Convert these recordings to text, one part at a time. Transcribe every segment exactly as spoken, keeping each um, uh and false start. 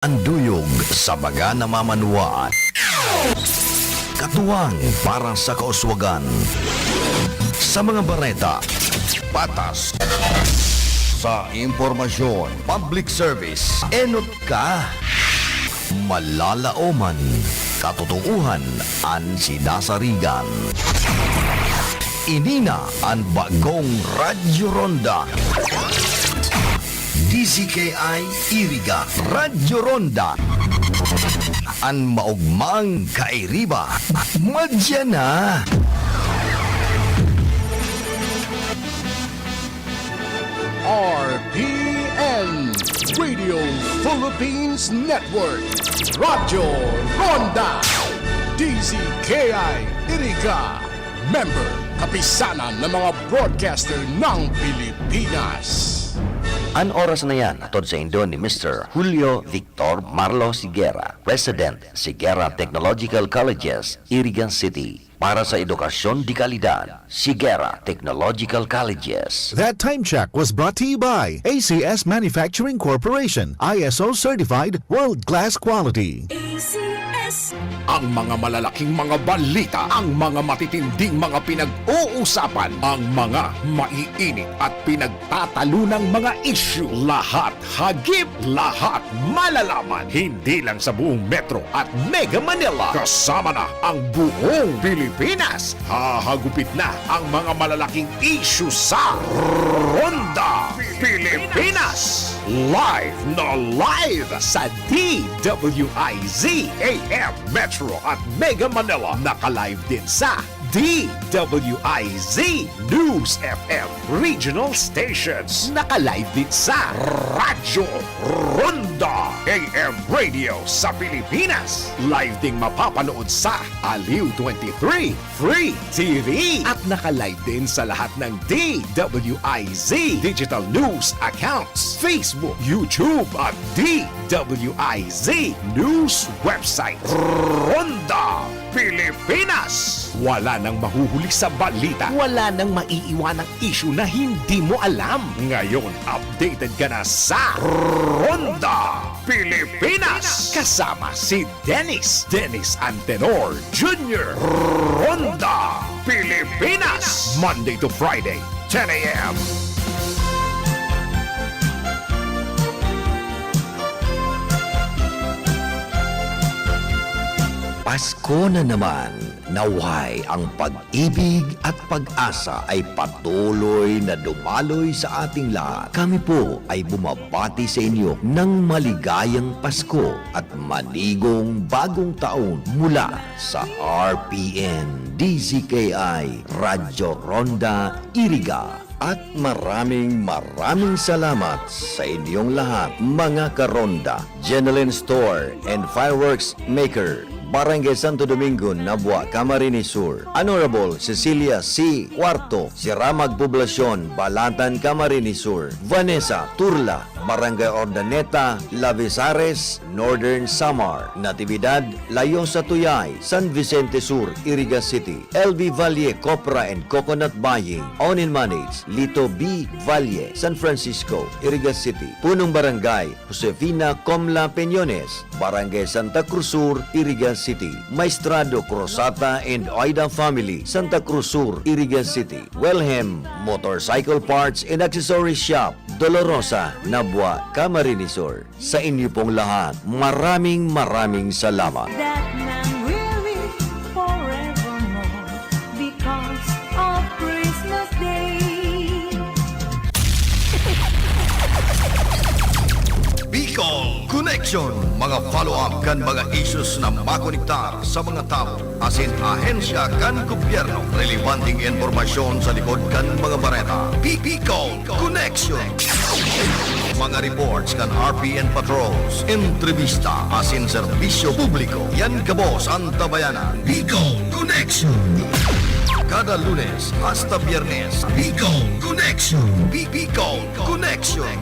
Ang duyog sa mga namamanwaan. Katuwang para sa kauswagan. Sa mga bareta, patas. Sa impormasyon, public service, enot ka. Malalaoman, katotohanan an sinasarigan. Ini na an bagong Radyo Ronda. D Z K I Iriga, Radyo Ronda. An maogmang kairiba, madya na. R P N, Radio Philippines Network, Radyo Ronda, D Z K I Iriga, member, Kapisanan ng mga Broadcaster ng Pilipinas. An oras na yan, hatod saindo ni Mister Julio Victor Marlo Siguera, President, Siguera Technological Colleges, Iriga City. Para sa edukasyon de kalidad, Siguera Technological Colleges. That time check was brought to you by A C S Manufacturing Corporation, I S O certified, world-class quality. A C S. Ang mga malalaking mga balita, ang mga matitinding mga pinag-uusapan, ang mga maiinit at pinagtatalunang mga isyu, lahat hagip, lahat malalaman, hindi lang sa buong Metro at Mega Manila, kasama na ang buong Pilipinas. Hahagupit na ang mga malalaking isyu sa Ronda Pilipinas. Live na live sa D W I Z A M Metro at Mega Manila. Naka-live din sa D W I Z News F M Regional Stations. Naka-live din sa Radyo Ronda, A M Radio sa Pilipinas. Live ding mapapanood sa Aliw twenty-three Free T V. At naka-live din sa lahat ng D W I Z digital news accounts, Facebook, YouTube, at D W I Z News website. Ronda Pilipinas. Wala nang mahuhuli sa balita. Wala nang maiiwanang isyu na hindi mo alam. Ngayon, updated ka na sa Ronda Pilipinas. Kasama si Dennis, Dennis Antenor Junior. Ronda Pilipinas. Monday to Friday, ten a m. Pasko na naman. Naway ang pag-ibig at pag-asa ay patuloy na dumaloy sa ating lahat. Kami po ay bumabati sa inyo ng maligayang Pasko at manigong bagong taon mula sa R P N D Z K I Radyo Ronda Iriga. At maraming, maraming salamat sa inyong lahat, mga karonda. Jenelyn Store and Fireworks Maker, Barangay Santo Domingo, Nabua, Camarines Sur. Honorable Cecilia C. Cuarto, Siramag Poblacion, Balatan, Camarines Sur. Vanessa Turla, Barangay Urdaneta, Lavezares, Northern Samar. Natividad, Layosa Tuyay, San Vicente Sur, Iriga City. L V Valle, Copra and Coconut Buying, own and manage, Lito B. Valle, San Francisco, Iriga City. Punong Barangay, Josefina Comla Peñones, Barangay Santa Cruz Sur, Iriga City. Maestrado Cruzata and Oida Family, Santa Cruz Sur, Iriga City. Wilhelm Motorcycle Parts and Accessory Shop, Dolorosa, Nabua, Camarines Sur. Sa inyo pong lahat, maraming, maraming salamat. That nang we will forevermore because of Christmas Day. Bicol Connection, mga follow-up kan mga issues na makonektar sa mga tawo asin ahensya kan gobyerno. Relebanteng impormasyon sa likod kan mga bareta. Bicol Connection. Mga reports kan R P N patrols, entrevista asin serbisyo publiko. Yan gabos an tabayanan. Bicol Connection. Kada Lunes hasta Biyernes, Bicol Connection. Bi-, Bicol Connection.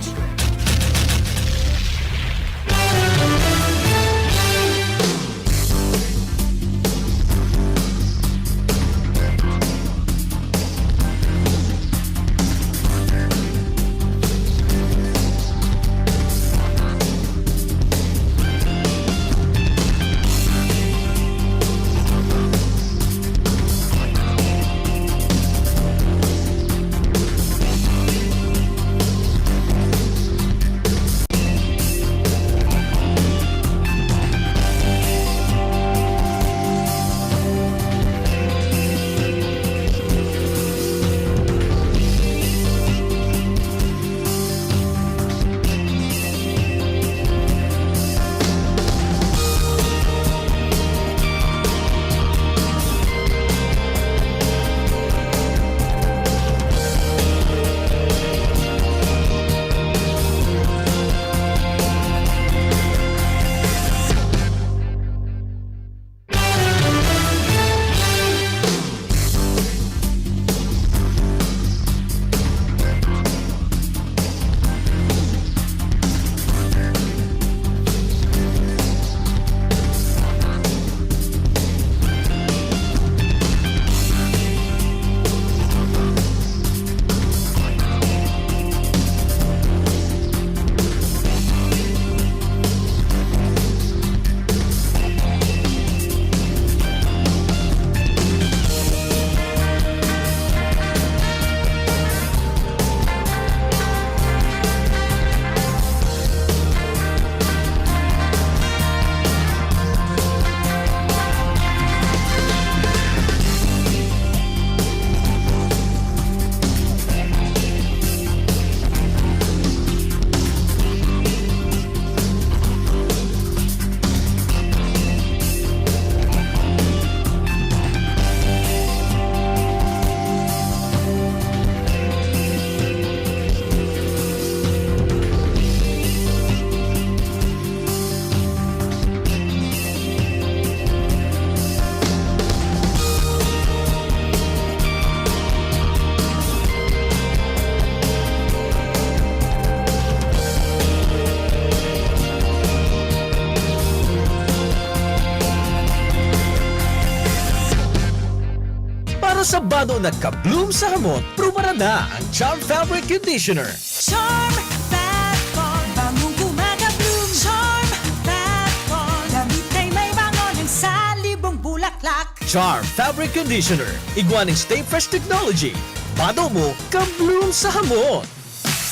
Sa bado na ka-bloom sa hamot, prubaran na ang Charm Fabric Conditioner. Charm Fat Con, bangong gumagabloom. Charm Fat Con, damit ay may bango ng salibong bulaklak. Charm Fabric Conditioner, igwa ning Stay Fresh Technology. Bado mo, ka-bloom sa hamot.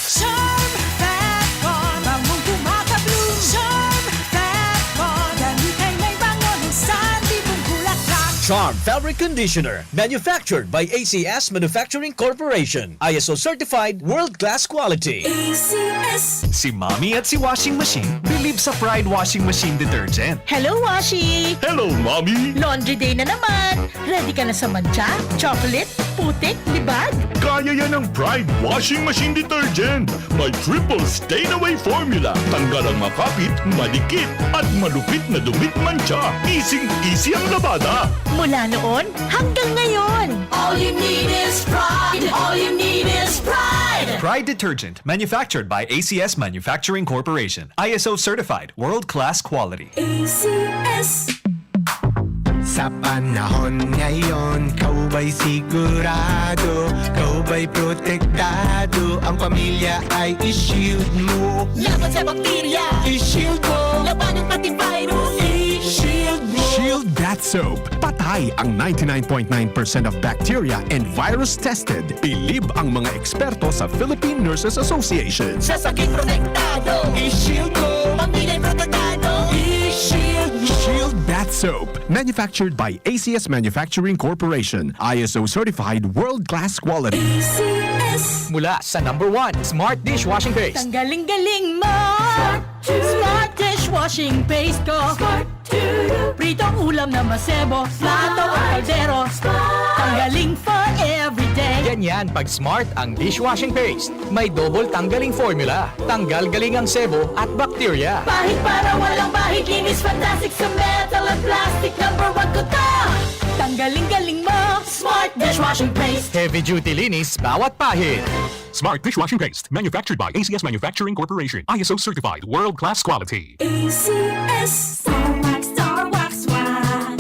Charm Fat Con, bangong gumagabloom. Charm Fat Con, damit ay may bango ng salibong bulaklak. Charm Fabric Conditioner, manufactured by A C S Manufacturing Corporation. I S O certified, world-class quality. A C S. Si Mommy at si Washing Machine bilib sa Pride Washing Machine Detergent. Hello, Washi! Hello, Mommy! Laundry day na naman! Ready ka na sa mantsa, chocolate, putik, libag? Kaya yan ng Pride Washing Machine Detergent. May triple stain away formula. Tanggal ang makapit, madikit, at malupit na dumit mantsa. Easing-easy ang labada. Mula noon hanggang ngayon. All you need is Pride. All you need is Pride. Pride Detergent, manufactured by A C S Manufacturing Corporation. I S O certified, world-class quality. A C S. Sa panahon ngayon, ikaw ba'y sigurado? Ikaw ba'y protektado? Ang pamilya ay i-shield mo. Laban sa bakterya, i-shield mo. Labanan pati virus, i-shield mo. Shield Bath Soap. Patay ang ninety-nine point nine percent of bacteria and virus tested. Bilib ang mga eksperto sa Philippine Nurses Association. Sa sakit protektado, i-shield mo. Pamilya protektado, i-shield mo. Shield Bath Soap. Manufactured by A C S Manufacturing Corporation. I S O certified, world-class quality. A C S. Mula sa number one, Smart Dishwashing Paste. Tanggaling-galing mo! Smart Dishwashing Paste ko! Pritong ulam na masebo, plato o kaldero. Tanggaling for everyday. Ganyan pag Smart ang dishwashing paste. May double tanggaling formula. Tanggal galing ang sebo at bakterya. Pahid para walang bahid, linis fantastic sa metal at plastic. Number one ko to! Tanggaling galing mo, Smart Dishwashing Paste. Heavy duty linis bawat pahid. Smart Dishwashing Paste, manufactured by A C S Manufacturing Corporation. I S O certified, world-class quality. A C S. Star Wax, Star Wax, Wax.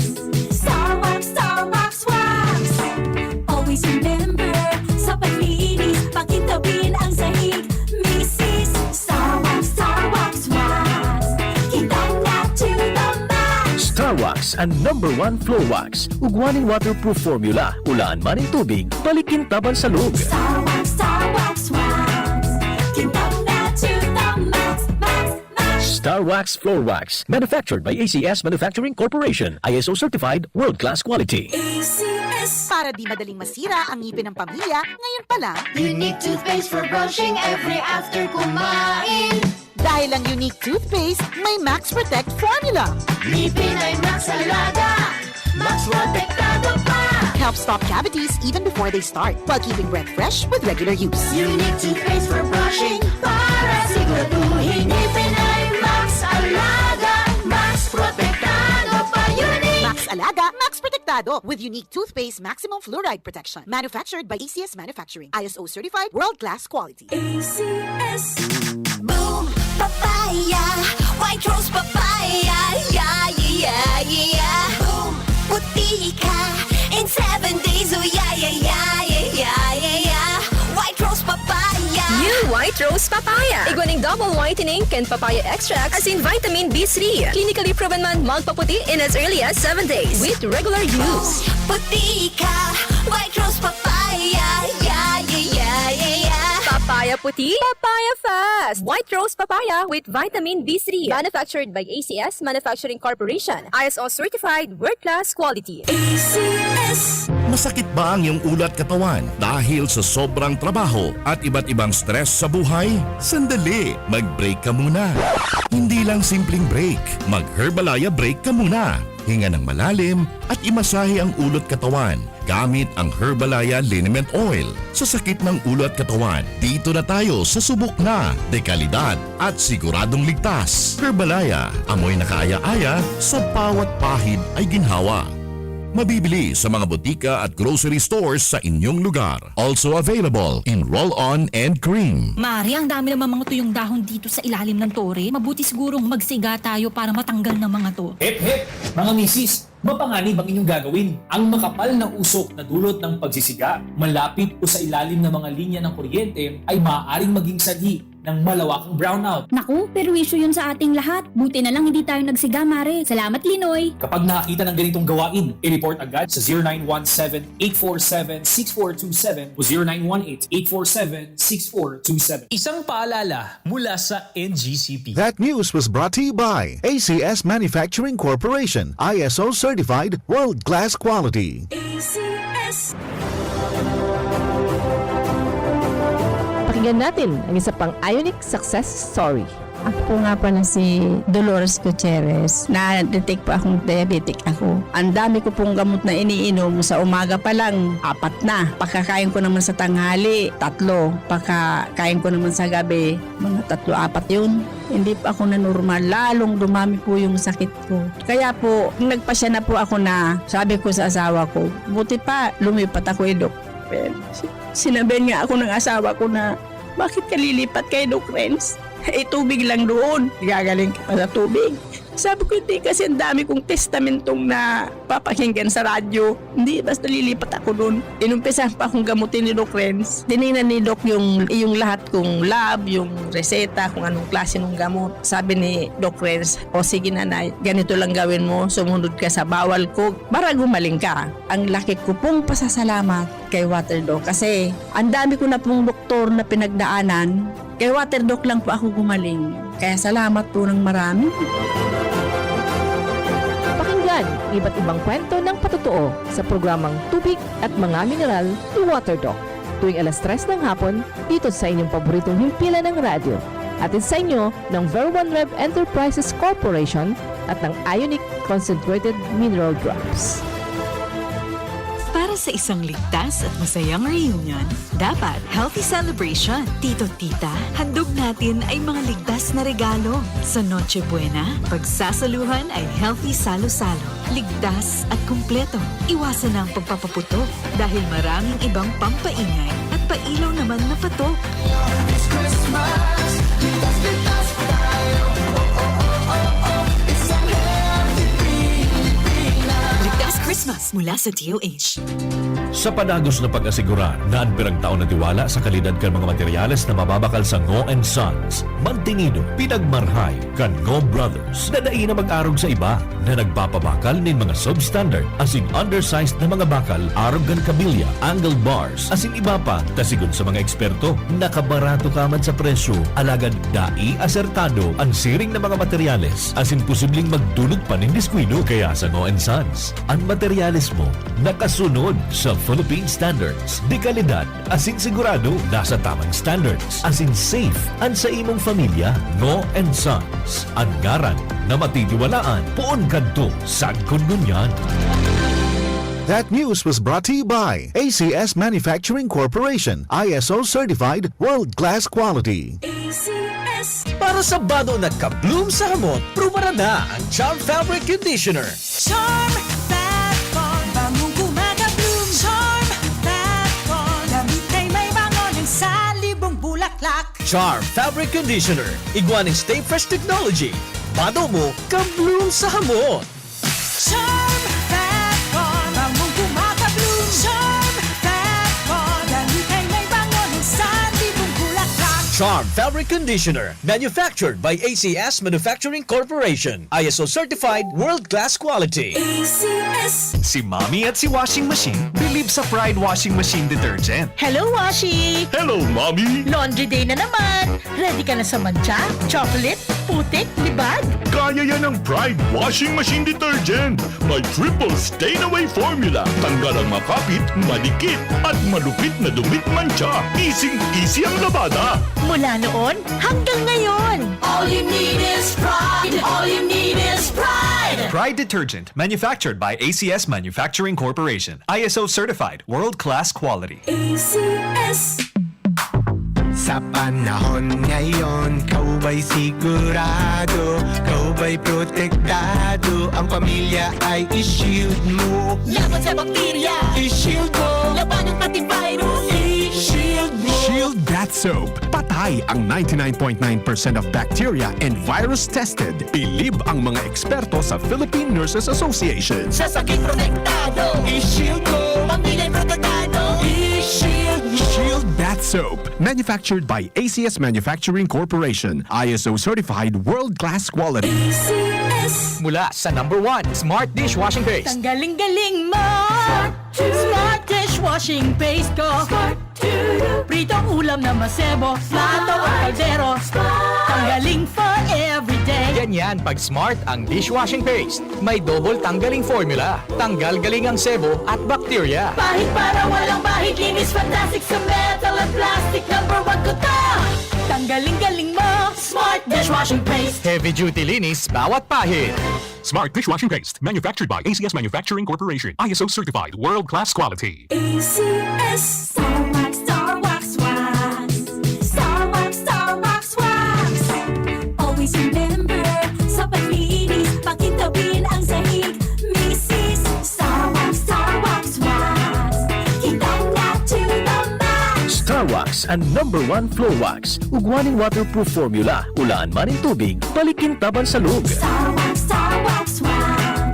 Star Wax, Star Wax, Wax. Always remember, sa paglinis, pakintabin ang sahig. Misis, Star Wax, Star Wax, Wax. Kita na to the max. Star Wax, ang number one floor wax. Ugwa nin waterproof formula. Ulaan man nin tubig, balikin taban sa log. Star Wax, Star Wax, Wax. Kita na to the max, max, max. Star Wax Floor Wax. Manufactured by A C S Manufacturing Corporation. I S O certified, world-class quality. A C S. Para di madaling masira ang ngipin ng pamilya, ngayon pa lang. Unique toothpaste for brushing every after kumain. Dahil ang Unique Toothpaste may Max Protect Formula. Ngipin ay Max Alaga, Max Protektado pa. Help stop cavities even before they start, while keeping breath fresh with regular use. Unique Toothpaste for brushing, para siguraduhin ngipin ay Max Alaga, Max Protektado pa. Unique! Max Alaga, Max Protektado, with Unique Toothpaste Maximum Fluoride Protection. Manufactured by A C S Manufacturing. I S O certified, world-class quality. A C S. Boom! Papaya! White Rose Papaya! Yeah, yeah, yeah, yeah! Boom! Puti ka in seven days! Oh, yeah, yeah, yeah, yeah, yeah, yeah, yeah! White Rose Papaya! New White Rose Papaya! Igwa ning double whitening kan papaya extract asin vitamin B three. Clinically proven man magpaputi in as early as seven days with regular use. Puti ka! White Rose Papaya! Yeah, yeah, yeah, yeah, yeah! Papaya puti, papaya fast! White Rose Papaya with vitamin B three. Manufactured by A C S Manufacturing Corporation. I S O certified, world-class quality. A C S. Masakit ba ang iyong ulo at katawan dahil sa sobrang trabaho at iba't ibang stress sa buhay? Sandali, mag-break ka muna. Hindi lang simpleng break, mag-Herbalaya break ka muna. Hinga ng malalim at imasahe ang ulo at katawan gamit ang Herbalaya Liniment Oil. Sa sakit ng ulo at katawan, dito na tayo sa subok na, dekalidad at siguradong ligtas. Herbalaya, amoy na kaaya-aya, sa bawat pahid ay ginhawa. Mabibili sa mga botika at grocery stores sa inyong lugar. Also available in roll-on and cream. Mare, ang dami naman mga tuyong dahon dito sa ilalim ng tore. Mabuti sigurong magsiga tayo para matanggal ng mga to. Hep, hep! Mga misis, mapanganib ang inyong gagawin. Ang makapal na usok na dulot ng pagsisiga, malapit o sa ilalim ng mga linya ng kuryente ay maaaring maging sanhi ng malawakang brownout. Naku, perwisyo yun sa ating lahat. Buti na lang hindi tayo nagsiga, Mare. Salamat, Linoy. Kapag nakakita ng ganitong gawain, i-report agad sa zero nine one seven, eight four seven, six four two seven o zero nine one eight, eight four seven, six four two seven. Isang paalala mula sa N G C P. That news was brought to you by A C S Manufacturing Corporation, I S O certified, world class quality. ACS. Pakinggan natin ang isa pang Ionic success story. Ako po nga pala si Dolores Gutierrez. Na-detect po akong diabetic ako. Ang dami ko pong gamot na iniinom, sa umaga pa lang, apat na. Pagkakain ko naman sa tanghali, tatlo. Pagkakain ko naman sa gabi, mga tatlo, apat yun. Hindi po ako na normal. Lalong dumami po yung sakit ko. Kaya po, nagpasya na po ako na sabi ko sa asawa ko, buti pa, lumipat ako, eh, Dok. Sinabihan nga ako ng asawa ko na, "Bakit ka lilipat kay Doc Renz? Eh, tubig lang doon. Gagaling ka pa sa tubig." Sabi ko, "Hindi, kasi ang dami kong testamentong na papakinggan sa radyo. Hindi, basta lilipat ako doon." Inumpisahan pa akong gamutin ni Doc Renz. Tiningnan ni Doc yung, yung lahat kong lab, yung reseta, kung anong klase ng gamot. Sabi ni Doc Renz, "O sige, nanay, ganito lang gawin mo. Sumunod ka sa bawal ko para gumaling ka." Ang laki ko pong pasasalamat kay Water Doc kasi ang dami ko na pong doktor na pinagdaanan. Kay Water Doc lang po ako gumaling. Kaya salamat po ng marami. Pakinggan iba't ibang kwento ng patotoo sa programang Tubig at Mga Mineral ni Water Doc, tuwing alas tres ng hapon dito sa inyong paboritong himpilan ng radyo. Hatid sa inyo ng Ver One Rev Enterprises Corporation at ng Ionic Concentrated Mineral Drops. Para sa isang ligtas at masayang reunion, dapat healthy celebration. Tito, tita, handog natin ay mga ligtas na regalo. Sa Noche Buena, pagsasaluhan ay healthy salo-salo. Ligtas at kumpleto. Iwasan na ang pagpapaputok dahil maraming ibang pampaingay at pailaw naman na patok. Ligtas Christmas mula sa D O H. Sa padagos na pag-asigurar na an pirang taon na tiwala sa kalidad kan mga materyales na mababakal sa Ngo and Sons, mantinido, pinagmarhay kan Ngo Brothers na dai na mag-arog sa iba na nagpapabakal nin mga substandard asin undersized na mga bakal arog kan kabilya, angle bars, asin iba pa, ta sigon sa mga eksperto, nakabarato ka man sa presyo, alagad dai asertado an siring na mga materyales asin posibleng magdulot pa nin diskuido. Kaya sa Ngo and Sons, an materyales mo nakasunod sa Philippine Standards de Calidad asin sigurado nasa tamang standards asin safe an sa imong pamilya. Ngo and Sons, an ngaran na matitiwalaan poon kadto sagkod ngunyan. That news was brought to you by A C S Manufacturing Corporation, I S O certified, world class quality. ACS. Para sa bado na ka-bloom sa hamot, prubaran na ang Charm Fabric Conditioner. Charm Fat Bond, bangong gumagabloom. Charm Fat Bond, damit ay may bango ng salibong bulaklak. Charm Fabric Conditioner, igwa nin Stay Fresh Technology. Bado mo, ka-bloom sa hamot. Charm Fat Bond, bangong gumagabloom. Charm Fat Bond, damit ay may bango ng salibong bulaklak. Charm Fabric Conditioner, manufactured by A C S Manufacturing Corporation. I S O certified, world-class quality. ACS. Si Mommy at si Washing Machine believe sa Pride Washing Machine Detergent. Hello, Washi! Hello, Mommy! Laundry day na naman! Ready ka na sa mantsa, chocolate, putik, libag? Kaya yan ng Pride Washing Machine Detergent. May triple stain away formula. Tanggal ang makapit, madikit, at malupit na dumit mantsa. Easy-easy ang labada. Mula noon hanggang ngayon. All you need is pride. All you need is pride. Pride Detergent, manufactured by A C S Manufacturing Corporation. I S O certified, world-class quality. ACS. Sa panahon ngayon, ikaw ba'y sigurado? Ikaw ba'y protektado? Ang pamilya ay i-shield mo. Laban sa bakterya, i-shield mo. Labanan pati virus, i-shield mo. Shield Bath Soap. Patay ang ninety-nine point nine percent of bacteria and virus tested. Bilib ang mga eksperto sa Philippine Nurses Association. Sa sakit protektado, i-shield mo. Pamilya protektado, i-shield mo. Shield Bath Soap. Manufactured by A C S Manufacturing Corporation. I S O certified world-class quality. A C S. Mula sa number one, Smart Dishwashing Paste. Tanggaling-galing mo! Smart Dishwashing Paste ko. Pritong ulam na masebo, plato o kaldero. Tanggaling for everyday. Ganyan pag Smart ang dishwashing paste. May double tanggaling formula. Tanggal galing ang sebo at bakterya. Pahid para walang bahid, linis fantastic sa metal at plastic. Number one ko to! Tanggaling-galing mo, Smart Dishwashing Paste. Heavy duty linis bawat pahid. Smart Dishwashing Paste, manufactured by A C S Manufacturing Corporation. I S O certified, world-class quality. A C S. Star Wax, Star Wax Wax. Star Wax, Star Wax Wax. Always remember, sa paglinis, pakintabin ang sahig. Misis, Star Wax, Star Wax Wax. Kintab na to the max. Star Wax, ang number one floor wax. Ugwa nin waterproof formula. Ulaan man nin tubig, balik kintab an salog. Star Wax, Star Wax Wax.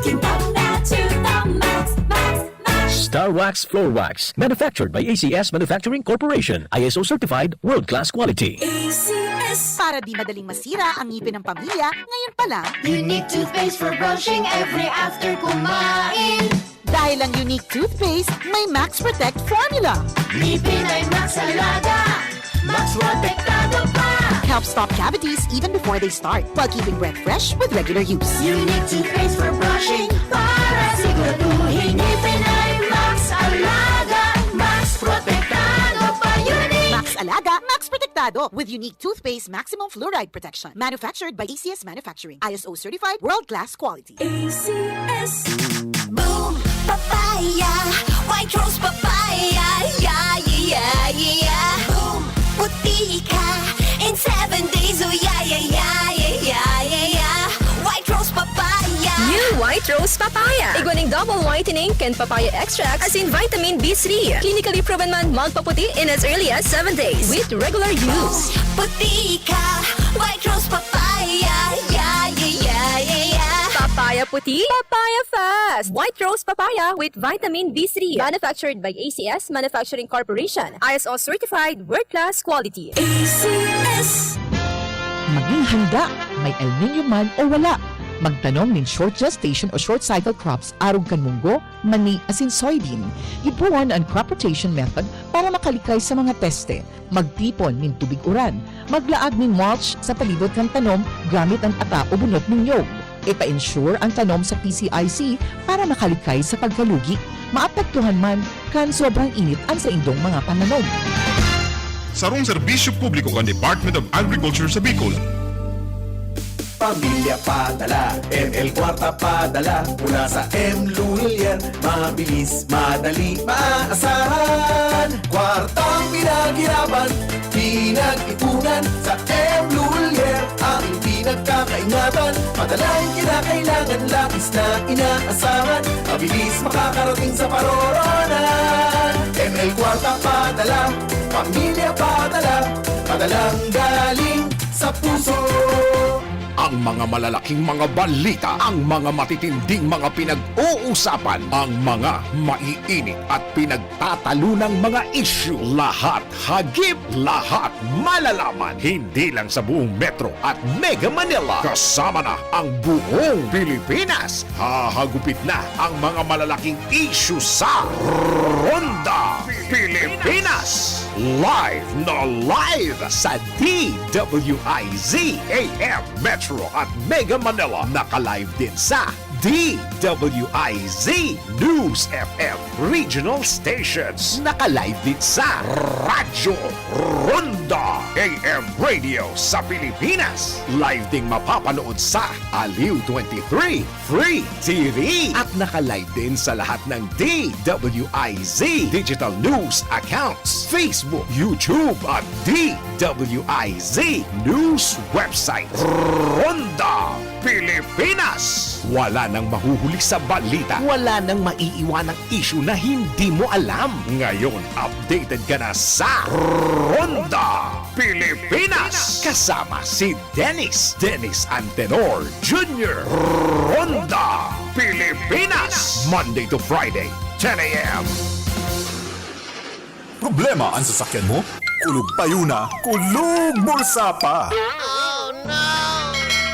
Kintab na to the max, max, max. Star Wax Floor Wax. Manufactured by A C S Manufacturing Corporation. I S O certified, world-class quality. A C S. Para di madaling masira ang ngipin ng pamilya, ngayon pa lang. Unique toothpaste for brushing every after kumain. Dahil ang Unique Toothpaste may Max Protect Formula. Ngipin ay Max Alaga, Max Protektado pa. Helps stop cavities even before they start, while keeping breath fresh with regular use. Unique Toothpaste for brushing, para siguraduhin ngipin ay Max Alaga, Max Protektado pa. Unique! Max Alaga, Max Protektado, with Unique Toothpaste Maximum Fluoride Protection. Manufactured by A C S Manufacturing. I S O certified, world-class quality. A C S. Boom! Papaya! White Rose Papaya! Yeah, yeah, yeah, yeah! Boom! Puti ka in seven days! Oh, yeah, yeah, yeah, yeah, yeah, yeah, yeah! White Rose Papaya! New White Rose Papaya. Igwa ning double whitening kan papaya extract asin vitamin B three. Clinically proven man magpaputi in as early as seven days with regular use. Puti ka! White Rose Papaya! Yeah, yeah, yeah, yeah, yeah! Papaya puti, papaya fast! White Rose Papaya with vitamin B three. Manufactured by A C S Manufacturing Corporation. I S O certified, world-class quality. A C S. Maging handa, may El Niño man o wala. Magtanom nin short gestation o short cycle crops arog kan munggo, mani asin soybean. Gibohon an crop rotation method para makalikay sa mga peste. Magtipon nin tubig uran. Maglaag nin mulch sa palibot kan tanom gamit an ata o bunot nin nyog. Ipa-insure an tanom sa P C I C para makalikay sa pagkalugi. Maapektuhan man kan sobrang init an saindong mga pananom. Sarong serbisyo publiko kan Department of Agriculture sa Bicol. Pamilya Padala, M L Kwarta Padala, mula sa M Lulier, mabilis, madali, maaasahan. Kwartang pinaghirapan, pinag-ipunan, sa M Lulier, aming pinagkakaingatan. Padalang kinakailangan, labis na inaasahan, mabilis makakarating sa paroroonan. M L Kwarta Padala, Pamilya Padala, padalang galing sa puso. Ang mga malalaking mga balita, ang mga matitinding mga pinag-uusapan, ang mga maiinit at pinagtatalunang mga isyu, lahat hagip, lahat malalaman. Hindi lang sa buong Metro at Mega Manila, kasama na ang buong Pilipinas. Hahagupit na ang mga malalaking isyu sa Ronda Pilipinas. Live na live sa D W I Z A M Metro at Mega Manila. Naka-live din sa D W I Z News F M Regional Stations. Naka-live din sa Radyo Ronda, A M Radio sa Pilipinas. Live ding mapapanood sa Aliw twenty-three Free T V. At naka-live din sa lahat ng D W I Z digital news accounts, Facebook, YouTube, at D W I Z News website. Ronda Pilipinas. Wala nang mahuhuli sa balita. Wala nang maiiwanang isyu na hindi mo alam. Ngayon, updated ka na sa Ronda Pilipinas. Kasama si Dennis, Dennis Antenor Junior. Ronda Pilipinas. Monday to Friday, ten a m. Problema an sasakyan mo? Kulog payo na, kulog bulsa pa!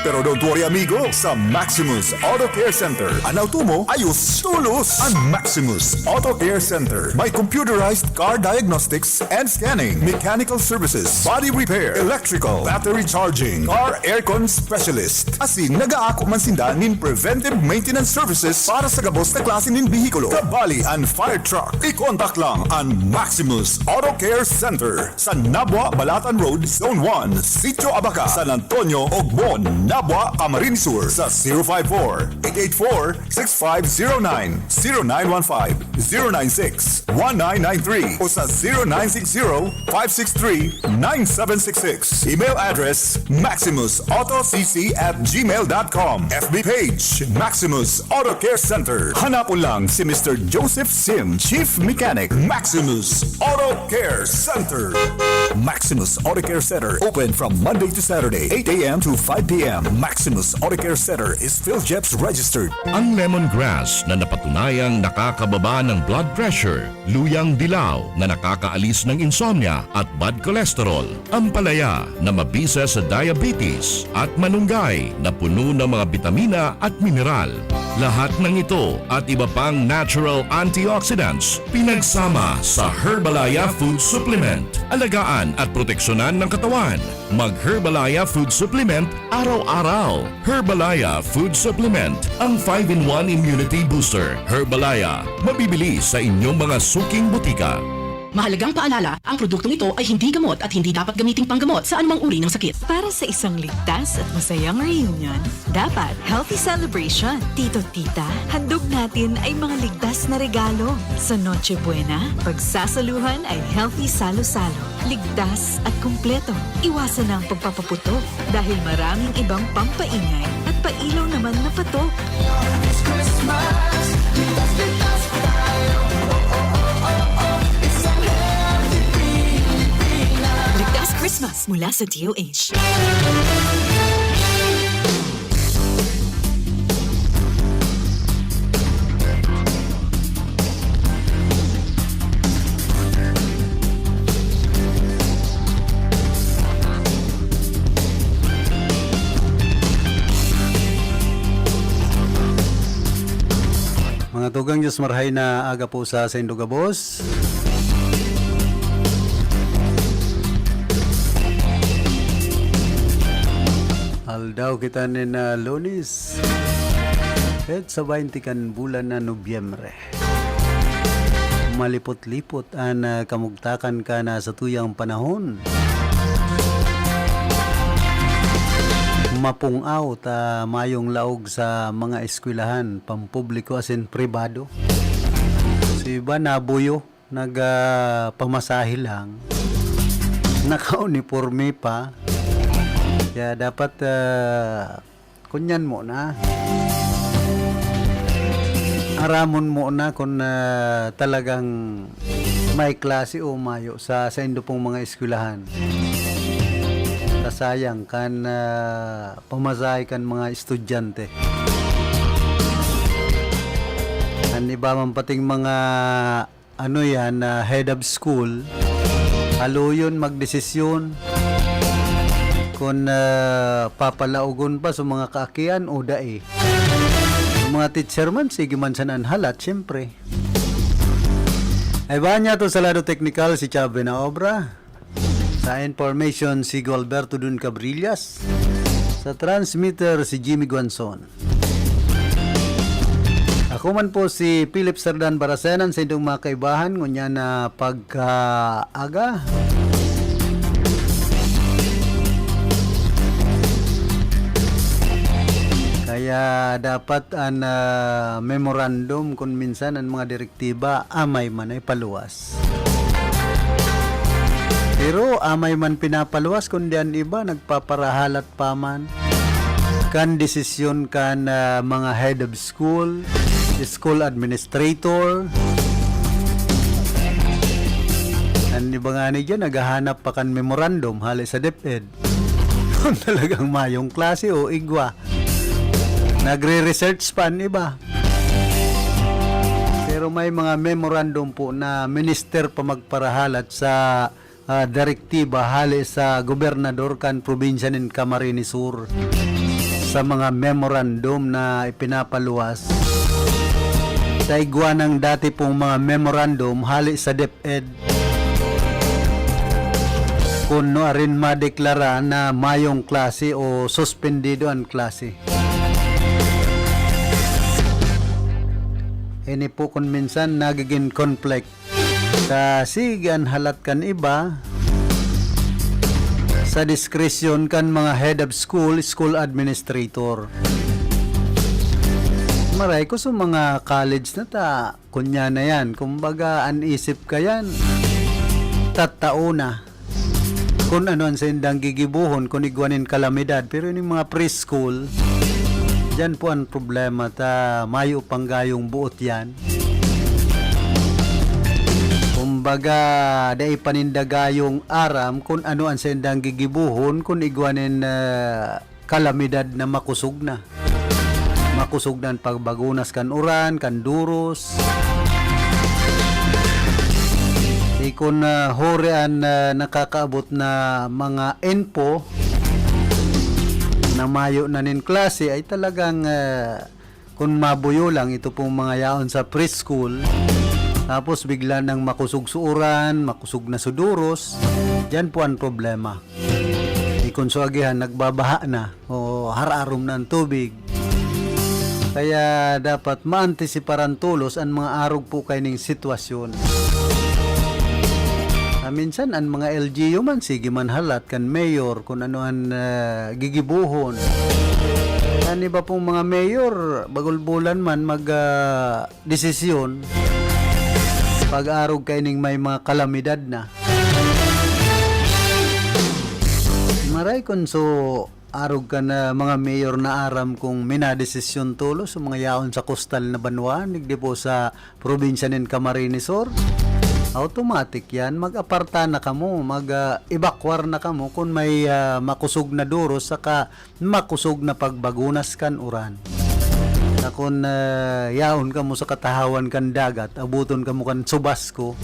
Pero don't worry, amigo, sa Maximus Auto Care Center, an auto mo ayos tolos! An Maximus Auto Care Center may computerized car diagnostics and scanning, mechanical services, body repair, electrical, battery charging, car aircon specialist. Asin nag-aako man sinda nin preventive maintenance services para sa gabos na klase nin behikulo, kabali an fire truck. I-contact lang an Maximus Auto Care Center sa Nabua, Balatan Road, Zone one, Sitio Abaca, San Antonio, Ogbon, Nabua, Camarines Sur, sa zero five four, eight eight four, six five zero nine, zero nine one five, zero nine six, one nine nine three, o sa zero nine six zero, five six three, nine seven six six. Email address, maximus auto c c at gmail dot com. F B page, Maximus Auto Care Center. Hanapon lang si Mister Joseph Sim, Chief Mechanic, Maximus Auto Care Center. Maximus Auto Care Center, open from Monday to Saturday, eight a m to five p m. Maximus Auto Care Center is PhilGEPS registered. Ang lemongrass na napatunayang nakakababa ng blood pressure, luyang dilaw na nakakaalis ng insomnia at bad cholesterol, ampalaya na mabisa sa diabetes, at malunggay na puno ng mga bitamina at mineral. Lahat ng ito at iba pang natural antioxidants pinagsama sa Herbalaya Food Supplement. Alagaan at proteksyonan ng katawan. Mag-Herbalaya Food Supplement araw-araw. Herbalaya Food Supplement, ang five-in-one Immunity Booster. Herbalaya, mabibili sa inyong mga suking botika. Mahalagang paalala, ang produktong ito ay hindi gamot at hindi dapat gamiting panggamot sa anumang uri ng sakit. Para sa isang ligtas at masayang reunion, dapat healthy celebration. Tito, tita, handog natin ay mga ligtas na regalo. Sa Noche Buena, pagsasaluhan ay healthy salo-salo. Ligtas at kumpleto. Iwasan na ang pagpapaputok dahil maraming ibang pampaingay at pailaw naman na patok. Ligtas Christmas mula sa D O H. Mga tugang, Diyos marhay na aga po sa saindo gabos. Aldaw kita nin, ah, Lunes, petsa baynte kan bulan na Nobyembre. Malipot-lipot an, ah, kamugtakan kan, ah, satuyang panahon. Mapung-aw ta mayong laog sa mga eskwelahan, pampubliko asin pribado. Sa iba, nabuyo, nag, ah, pamasahe lang. Naka-uniporme pa. Kaya dapat, ah, kunyan mo na. Aramon mo na kung, ah, talagang may klase o mayo sa, sa indo pong mga eskwelahan. Kasayang kan, ah, pamasahe kan mga estudyante. An iba man pating mga, ano yan, ah, head of school, haluyon magdesisyon kung, ah, papalaogon pa sa mga kaakian o dai. Ang mga teacher man, sige man sana an halat, siyempre. Ay ba niya to sa lado teknikal si Chave na obra? Sa information, si Gualberto Dun Cabrillas. Sa transmitter, si Jimmy Guanzon. Ako man po si Philip Sardan Baracenan sa indong mga kaibahan, ngunyan na pagkaaga. Kaya dapat an, ah, memorandum kun minsan an mga direktiba amay man ay paluwas. Pero amay man pinapaluwas, kundi an iba nagpaparahalat pa man kan desisyon kan, ah, mga head of school, school administrator. An iba ngani diyan, naghahanap pa kan memorandum hale sa DepEd. Kung talagang mayong klase o igwa. Nagre-research pa an iba. Pero may mga memorandum po na minister pa magparahalat sa, ah, direktiba hale sa gobernador kan probinsya nin Camarines Sur sa mga memorandum na ipinapaluwas. Sa igwa ng dati pong mga memorandum hale sa DepEd, kun nuarin madeklara na mayong klase o suspendido an klase. Ini po kun minsan nagigin conflict. Ta sige an halat kan iba sa diskresyon kan mga head of school, school administrator. Maray ko sa mga college na ta, kunya na yan. Kumbaga, an isip ka yan, tatao na. Kun ano an saindang gigibohon, kun igwa nin kalamidad. Pero ining mga preschool, diyan po an problema ta mayo pang gayong buot yan. Kumbaga, dai pa ninda gayong aram kun ano an saindang gigibohon kun igwa nin, ah, kalamidad na makosog na. Makosog na an pagbagunas kan uran, kan duros. Di kun, ah, huri an, ah, nakakaabot na mga info na mayo na nin klase, ay talagang, ah, kun mabuyo lang ito pong mga yaon sa preschool, tapos bigla nang makosog sa uran, makosog na sa duros, diyan po an problema. Di kun sa agihan, nagbabaha na o hararom na an tubig. Kaya dapat maantisiparan tolos an mga arog po kaining sitwasyon. Ah, minsan, an mga L G U man, sige man halat kan mayor kun ano an, ah, gigibohon. An iba pong mga mayor, bagulbulan man mag, ah, desisyon pag-arog kaining may mga kalamidad na. Maray kun so arog kan mga mayor na aram kung minadesisyon tolos sa mga yaon sa kostal na banwaan, digdi po sa probinsya nin Camarines Sur. Automatic yan. Mag-aparta na kamo, mag, ah, evacuar na kamo kun may, ah, makosog na duros saka makosog na pagbagunas kan uran. Na kun, ah, yaon kamo sa katahawan kan dagat, abuton kamo kan subasko,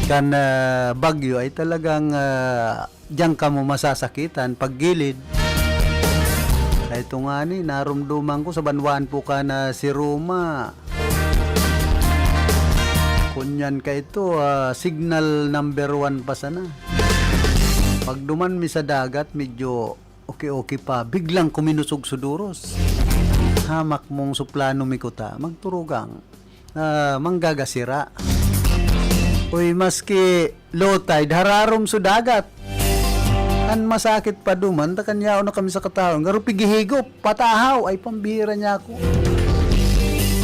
kan, ah, bagyo, ay talagang, ah, diyan kamo masasakitan, paggilid. Kaya ito nga ni, narumduman ko sa banwaan po ka na si Roma. Kunyan ka ito, ah, signal number one pa sana. Pag duman mi sa dagat, medyo okay-okay pa. Biglang kuminusog suduros. Hamak mong suplano mi kuta, magturugang, ah, manggagasira. Uy, maski low tide, hararom sa dagat. An masakit pa duman, ta kan yaon na kami sa katahon, garo pigihigop, patahaw, ay pambira niya ako.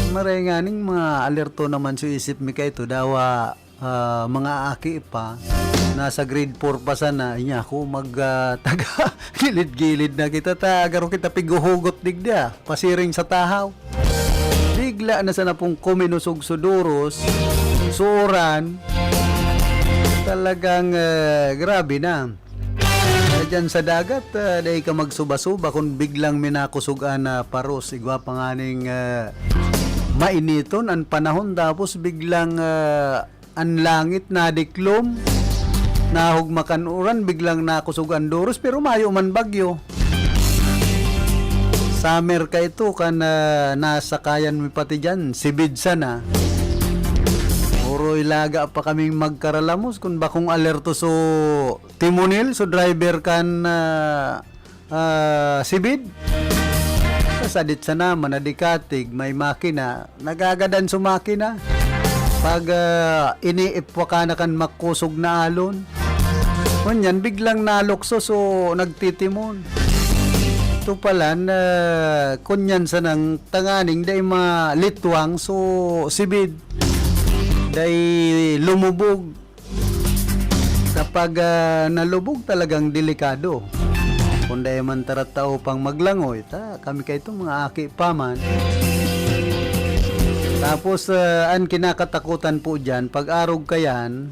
Maray nganing mga alerto naman sa isip mi kaito, dawa, ah, mga aki pa, nasa grade four pa sana, inya ako mag, ah, taga gilid-gilid na kita, ta garo kita pighuhugot digdi, ah, pasiring sa tahaw. Bigla na sana pong kuminusog suduros, suran. Talagang, eh, grabe na. Kaya dyan sa dagat, ah, dai ka magsuba-suba kung biglang minakusog an, ah, paros. Igwa pa nganing, ah, mainiton an panahon, tapos biglang, ah, an langit nadiklom, nahugmakan uran, biglang nakusog an duros, pero mayo man bagyo. Summer ka ito, kan, ah, nasakayan mi pati dyan, sibid sana. Puro ilaga pa kaming magkaralamos, kung bakong alerto so timonel, so driver kan, ah, ah, sibid. Sa Sadit sana, manadikatig, may makina, nagagadan su makina. Pag, ah, iniipwa ka na kan makusog na alon, ngunyan biglang nalukso, so nagtitimon. Ito pala, na, kunyan sanang tanganing dai malitwang, so sibid, dai lumubog. Kapag, ah, nalubog, talagang delikado. Kung dai man taratao pang maglangoy, ta, kami kaito, mga aki pa man. Tapos, ah, an kinakatakutan po diyan, pag arog kayan,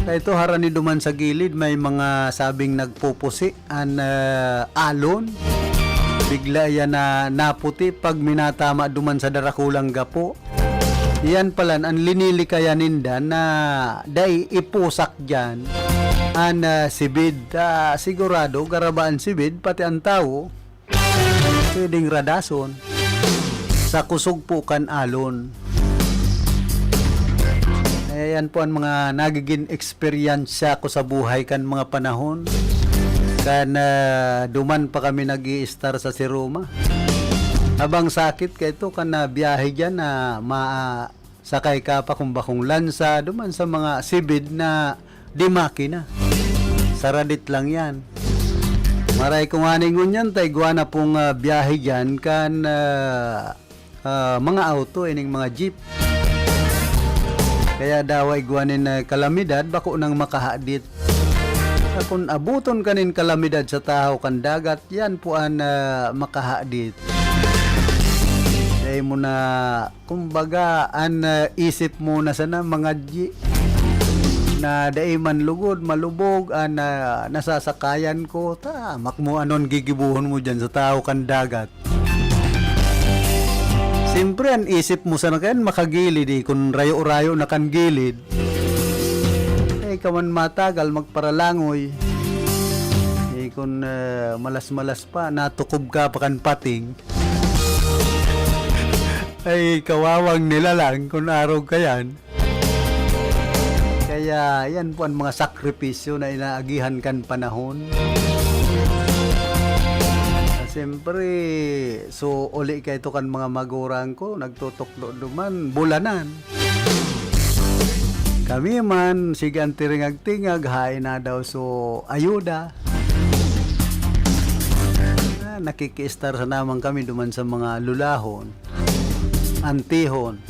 kaito harani duman sa gilid, may mga sabing nagpupusi an, ah, alon. Bigla yan na naputi pag minatama duman sa darakulang gapo. Yan palan an linilikayan ninda na dai ipusak diyan an, ah, sibid. Ah, sigurado, garaba an sibid, pati an tawo, pwedeng radason sa kusog po kan alon. Eh, yan po an mga nagiging eksperyensya ko sa buhay kan mga panahon. Kan, ah, duman pa kami nag-i-estar sa Siroma. Abang sakit kaito kan, ah, biyahe diyan na ma-, sakay ka pa kung bakong lansa, duman sa mga sibid na di makina. Saradit lang yan. Maray kung ani ngunyan, ta igwa na pong, ah, biyahe diyan kan, ah, ah, mga auto, ining mga jeep. Kaya dawa igwa nin, ah, kalamidad, bako nang makahadit. Sa kun abuton ka nin kalamidad sa tahaw kan dagat, yan po an, ah, makahadit. Dai mo na, kumbaga, an, ah, isip mo na sana mangadyi na dai man lugod, malubog, an, ah, nasasakayan ko. Ta, makmo anon gigibohon mo diyan sa tahaw kan dagat. Siyempre, an isip mo sana kayan makagilid, eh. Kun rayo-rayo na kan gilid, ay, ka man matagal magparalangoy. Eh, kun, ah, malas-malas pa, natukob ka pa kan pating. Ay, kawawang nilalang kun arog kayan. Kaya yan po an mga sakripisyo na inaagihan kan panahon. Ah, siyempre, so, uli kaito kan mga magurang ko, nagtutukdo duman, bulanan. Kami man, sige an tingag-tingag, haen na daw so ayuda. Ah, nakikiestar sana man kami duman sa mga lolahon, antihon.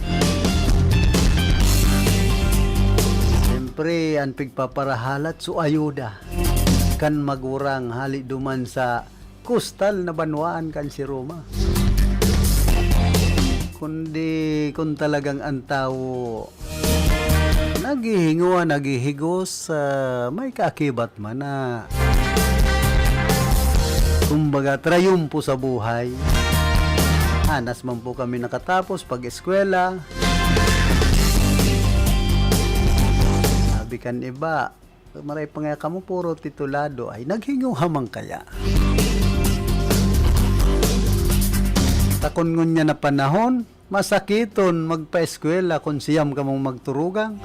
Siyempre, an pigpaparahalat, so ayuda kan magurang hali duman sa kustal na banwaan kan Siroma. Kundi kun talagang an tawo naghihingowa, naghihigos, ah, may kaakibat man na, kumbaga, trayumpo sa buhay. Anas man po kami nakatapos pag-eskwela. Sabi kan iba, "Maray pa nga kamo, puro titulado." Ay, naghingowa man kaya. Ta kun ngunyan na panahon, masakiton magpaeskwela kun siyam kamong magturugang.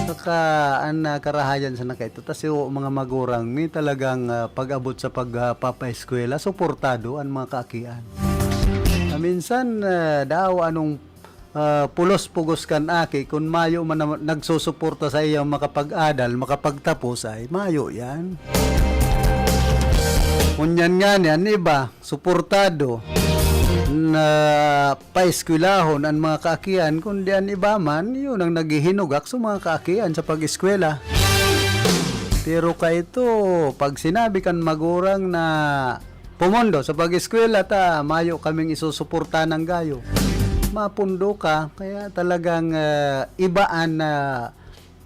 Saka, an, ah, karahayan sana kaito, ta si mga magurang mi talagang, ah, pag-abot sa pag, ah, papaeskwela, suportado an mga kaakian. Ah, minsan, ah, daw anong, ah, pulos pugos kan aki, kun mayo man na nagsusuporta sa iyang makapag-adal, makapagtapos, ay mayo yan. Ngunyan ngani, an iba, suportado na paeskwelahon an mga kaakian, kundi an iba man, yun ang naghihinugak sa mga kaakian sa pag-eskwela. Pero kaito, pag sinabi kan magurang na pumundo sa pag-eskwela ta, mayo kaming isusuporta nang gayo. Mapundo ka, kaya talagang, ah, iba an, ah,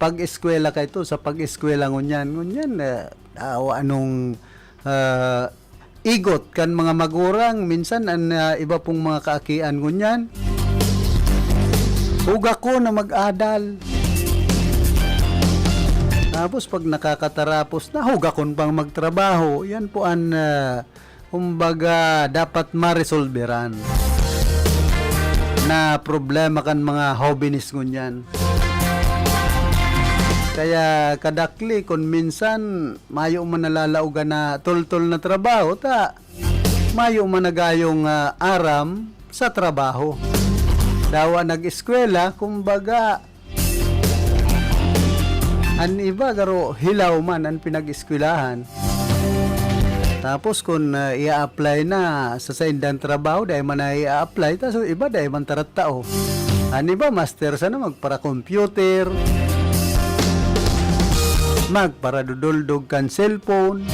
pag-eskwela kaito sa pag-eskwela ngunyan. Ngunyan, ah, awa anong, ah, igot kan mga magurang, minsan an, ah, iba pong mga kaakian ngunyan, hugakon na mag-adal. Tapos pag nakakatarapos na, hugakon pang magtrabaho. Yan po an, ah, kumbaga, dapat maresolberan na problema kan mga hobenes ngunyan. Kaya kadakli, kun minsan, mayo man nalalaogan na tultol na trabaho, ta mayo man na gayong, ah, aram sa trabaho. Dawa nag-eskwela, kumbaga, an iba garo hilaw man an pinag-eskwelahan. Tapos kun, ah, i-a-apply na sa saindang trabaho, dai man na i-a-apply, tas iba dai man tarattao. An iba master sana magpara-computer, magparaduduldog kan cellphone.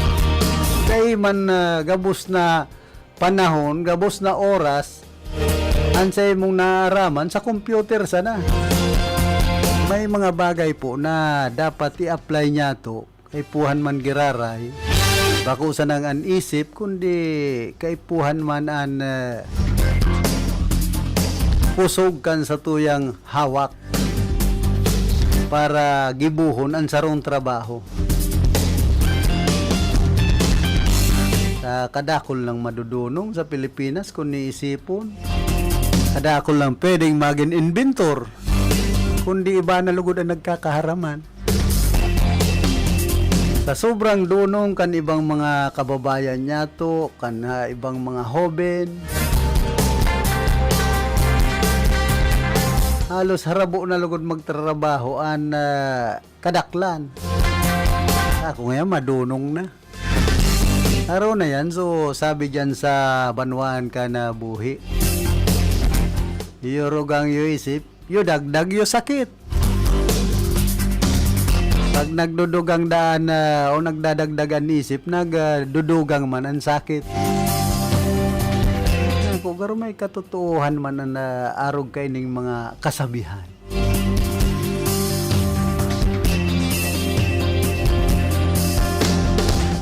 Dai man, ah, gabos na panahon, gabos na oras, an saimong naaraman sa computer sana. May mga bagay po na dapat i-apply niyato, kaipuhan man giraray, bako sanang an isip, kundi kaipuhan man an, eh, pusog kan satuyang hawak para gibohon an sarong trabaho. Sa kadakul nang madudunong sa Pilipinas, kun iisipon, kadakul nang pwedeng magin inventor, kundi iba na lugod an nagkakaharaman. Sa sobrang dunong kan ibang mga kababayan niyato, kan, ah, ibang mga hoben, halos harabo na lugod magtrabaho an, ah, kadaklan. Ako ngayon, madunong na. Araw na yan, so sabi dyan sa banwaan ka na buhi, iyo rugang iyo isip, iyo dagdag iyo sakit. Pag nagdudugang daan na, o nagdadagdag an isip, nagdudugang man an sakit. Ako, garo may katotoohan man an, ah, arog kaining mga kasabihan.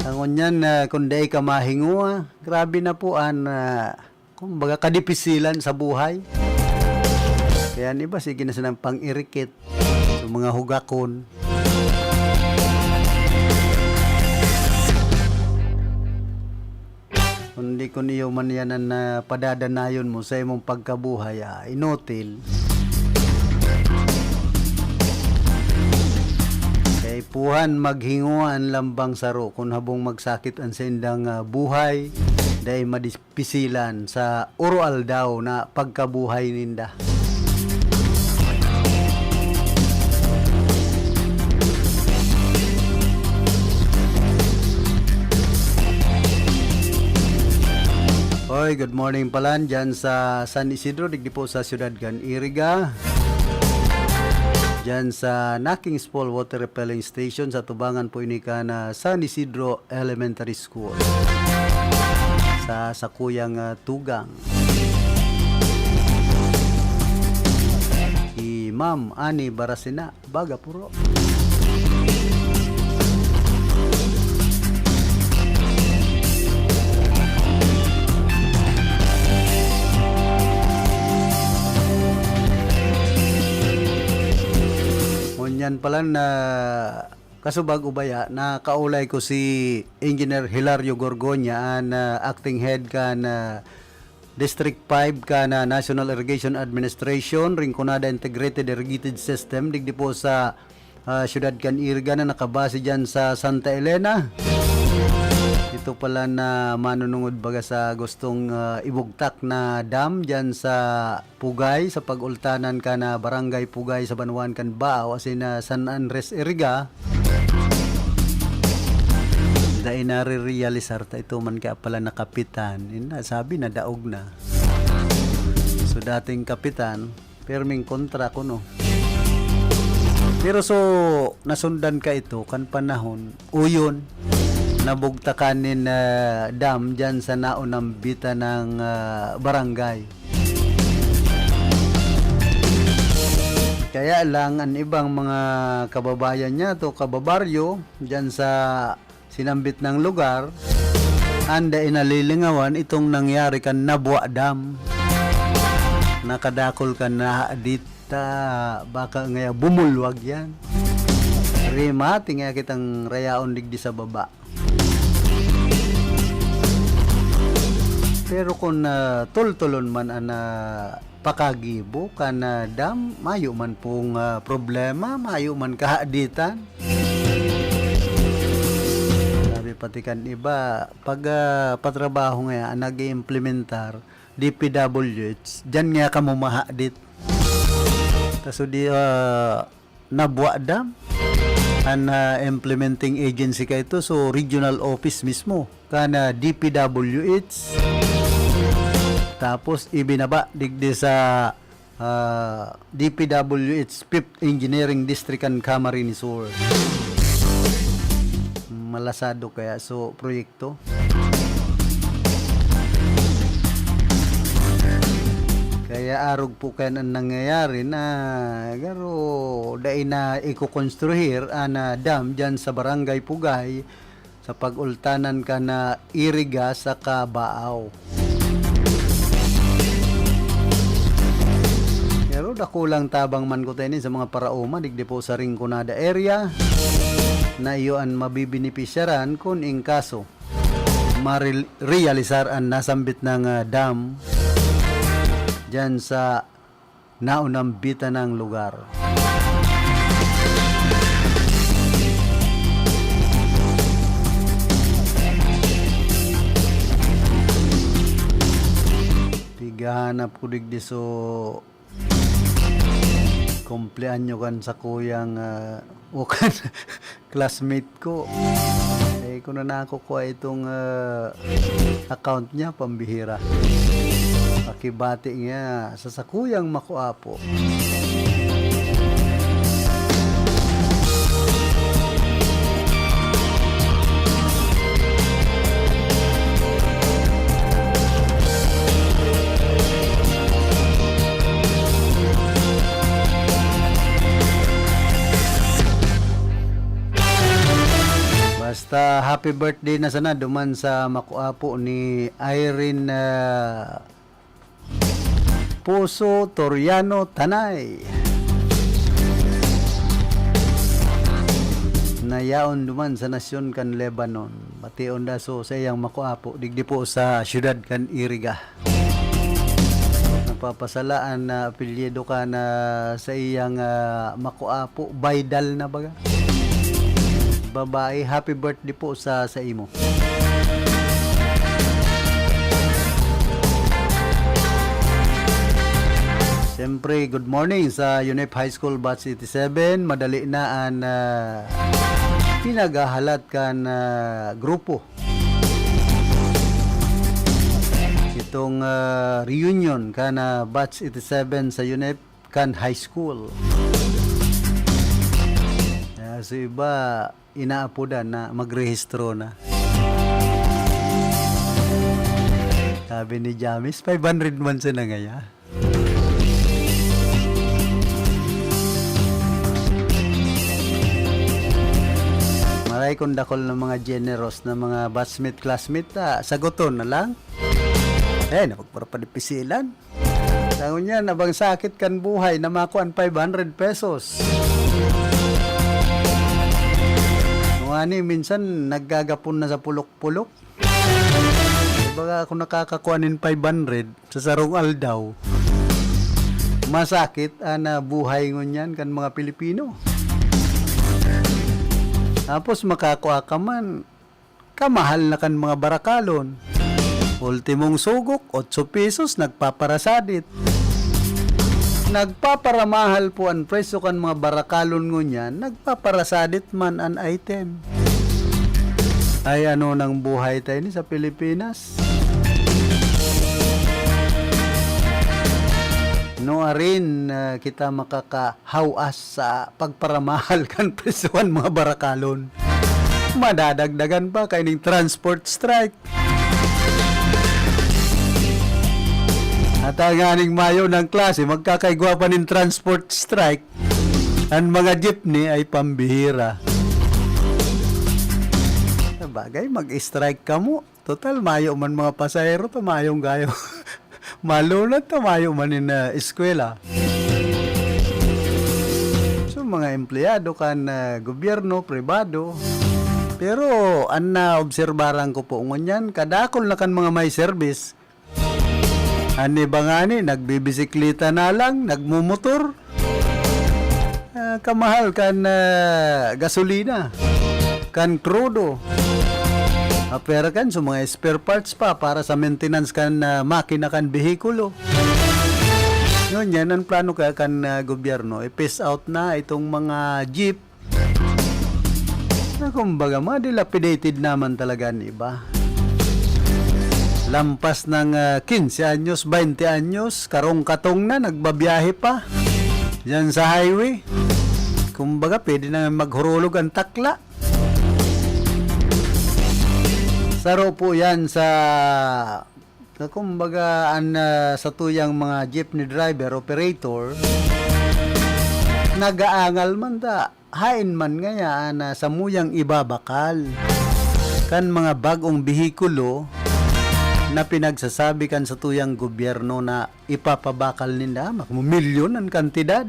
Ang ngunyan, ah, kung dai ka mahingoa, grabe na po an, ah, kumbaga, kadipisilan sa buhay. Kaya an iba, sige na silang pang-irikit sa mga hugakon. Kundi kun iyo man yan an, ah, padadanayon mo sa imong pagkabuhay, ah, inutil. Kaipuhan maghingoa an lambang saro kun habong magsakit an saindang, ah, buhay, dai madis-, pisilan sa oro-aldaw na pagkabuhay ninda. Oy, good morning palan dyan sa San Isidro, digdi po sa siyudad kan Iriga. Dyan sa Nakings Fall Water Repelling Station, sa tubangan po ini kan, ah, San Isidro Elementary School. Sa sakuyang, ah, tugang. Ki Ma'am Annie Barasina, Baga Puro. Ngunyan pala na kasubag o baya, nakaulay ko si Engineer Hilario Gorgonia, an, ah, acting head kan, ah, District five kan, ah, National Irrigation Administration, Rinconada Integrated Irrigated System, digdi po sa, ah, siyudad kan Iriga na nakabase dyan sa Santa Elena. Ito pala na manunungod baga sa gustong, ah, ibugtak na dam dyan sa Pugay, sa pag-ultanan kan, ah, Barangay Pugay sa banwaan kan Baao, asin, ah, San Andres, Iriga. Dai nare-realisar ta ito man kaya pala na kapitan. Yun na, sabi na, daog na. So, dating kapitan, pirming kontra ko, no? Pero so, nasundan ka ito, kan panahon, uyon, nabugtakan nin, ah, dam dyan sa naunang bitan ng, ah, barangay. Kaya lang, an ibang mga kababayan niya to, kababaryo, dyan sa sinambit nang lugar, an dai nalilingawan itong nangyari kan Nabua Dam. Nakadakol kan nahadit ta, baka ngaya bumulwag yan. Rimati ngaya kitang rayaon digdi sa baba. Pero kung, ah, tultulon man an, ah, pakagibo kan, ah, dam, mayo man pong, ah, problema, mayo man kahaditan. Sabi Pati kan iba, pag, ah, patrabaho ngaya, an nag-iimplementar, D P W H, diyan ngaya kamo mahadit. Kaso di, ah, Nabua Dam, an, ah, implementing agency kaito, so regional office mismo kan, ah, D P W H. Tapos ibinaba digdi sa ah, D P W H Fifth Engineering District kan Camarines Sur. Malasado kaya so proyekto. Kaya arog po kayan an nangyayari na garo dai na ikokonstruhir an, ah, dam diyan sa Barangay Pugay, sa pag-ultanan kan Iriga saka Baao. Pero dakulang tabang man kuta ini sa mga paraoma digdi po sa Rinconada area na iyo an mabibenepisyaran kun in kaso maril-, realisar an nasambit na, ah, dam diyan sa naunambitan na lugar. Pighahanap ko digdi so kumpleanyo kan sakuyang, ah, o kan classmate ko. Eh, kung na nakukua itong, ah, account niya, pambihira. Pakibati niya sa sakuyang makuapo. Basta happy birthday na sana duman sa makuapo ni Irene, ah, Puso Toriano Tanay, na yaon duman sa nasyon kan Lebanon. Bation da so sa iyang makuapo, digdi po sa siyudad kan Iriga. Napapasala an, ah, apelyido kan sa iyang, ah, makuapo, Baydal na baga. Babae, happy birthday po sa, sa imo. Siyempre, good morning sa UNEP High School Batch eighty-seven. Madali na an, ah, pinaghahalat kan, ah, grupo. Itong, ah, reunion kan, ah, Batch eighty-seven sa UNEP kan high school. Ah, so iba, inaapodan na magrehistro na. Sabi ni Jamis, five hundred man sana ngaya. Maray kung dakul na mga generous na mga batchmate, classmate, ah, sagoton na lang. Eh, napagparapalipisilan. Sa ngunyan, abang sakit kan buhay na makua an five hundred pesos. Kung ani, minsan naggagapon na sa pulok-pulok. Baga ako nakakakua nin five hundred sa sarong aldaw. Masakit an, ah, buhay ngunyan kan mga Pilipino. Tapos makakua ka man, kamahal na kan mga barakalon. Ultimong sugok, otso pesos, nagpaparasadit. Nagpaparamahal po an presyo kan mga barakalon ngunyan, nagpaparasadit man an item. Ay, ano nang buhay tayo ni sa Pilipinas? Nuarin, ah, kita makaka- hawas sa pagparamahal kan presyohan mga barakalon. Madadagdagan pa kaining transport strike. At ang aning mayo ng klase, magkakaigwa pa nin transport strike. Ang mga jeepney ay pambihira. Sabagay, mag-strike kamo. Total, mayo man mga pasahero ta, mayong gayo. Malunad ta, mayo man nin, ah, eskwela. So, mga empleyado kan, ah, gobyerno, pribado. Pero, an naobserbaran ko po ngunyan, kadakul na kan mga may serbis. An iba ngani, nagbibisikleta na lang, nagmumotor. Ah, kamahal kan, ah, gasolina, kan krudo. Apera kan sa mga spare parts pa para sa maintenance kan, ah, makina kan behikulo. Ngunyan, ang plano kaya kan, ah, gobyerno, i-phase out na itong mga jeep na kumbaga, mga dilapidated naman talaga ang iba. Lampas ng, ah, quince anyos, baynte anyos, karong-katong na, nagbabiyahe pa. Diyan sa highway. Kumbaga, pwede na maghurulog ang takla. Saro po yan sa, sa kumbaga, an, ah, sa tuyang mga jeepney driver, operator, nagaangal man ta, hain man ngaya an, ah, samuyang ibabakal kan mga bagong behikulo na pinagsasabi kan sa tuyang gobyerno na ipapabakal ninda, mak-, milyon ang kantidad.